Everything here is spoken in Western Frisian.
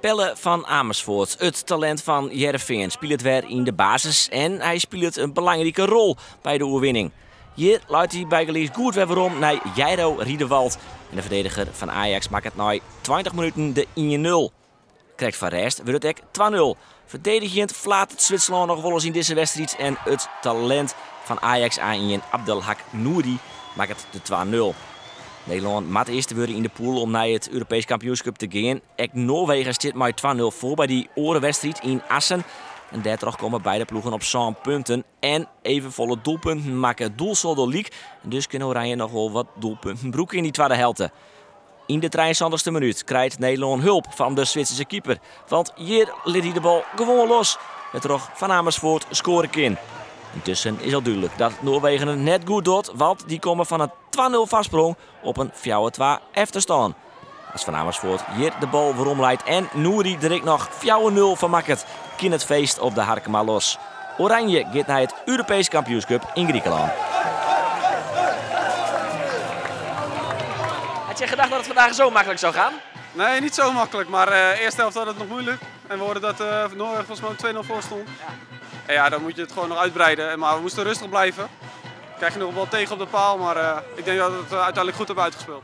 Pelle van Amersfoort, it talint fan Hearrenfean, spilet wer yn de basis en hy spilet in belangrike rol by de oerwinning. Hjir leit hy bygelyks goed wer werom nei Jairo Riedewald. En de ferdediger fan Ajax makket nei 20 minuten de 1-0. Krekt foar rêst wurdt it ek 2-0. Ferdedigjend flateret Switserlân noch wolris yn dizze wedstriid en it talint fan Ajax A1 Abdelhak Nouri makket de 2-0. Nederlân moat earste wurde yn de pûl om nei it Europeesk kampioenskip te gean. Ek Noarwegen stiet mei 2-0 foar by dy oare wedstriid yn Assen. En dêrtroch komme beide ploegen op sân punten en evenfolle doelpunten makke. Doelsaldo lyk en dus kin Oranje noch wol wat doelpunten brûke yn dy twadde helte. Yn de 73ste minút krijt Nederlân hulp fan de Switserske keeper. Want hjir lit hy de bal gewoan los, wêrtroch Van Amersfoort skoare kin. Yntusken is al dúdlik dat Noarwegen it net goed docht, want dy komme fan in 2-0 foarsprong op in 4-2 efterstân. As Van Amersfoort hjir de bal werom leit en Nouri der ek noch 4-0 fan makket, kin it feest op de Harkema los. Oranje giet nei it Europeesk kampioenskip yn Grikelân. Had je gedacht dat het vandaag zo makkelijk zou gaan? Nee, niet zo makkelijk. Maar de eerste helft had het nog moeilijk. En we hoorden dat Noorwegen volgens mij 2-0 voor stond. Ja. En ja, dan moet je het gewoon nog uitbreiden. Maar we moesten rustig blijven. Krijg je nog wel tegen op de paal, maar ik denk dat we het uiteindelijk goed hebben uitgespeeld.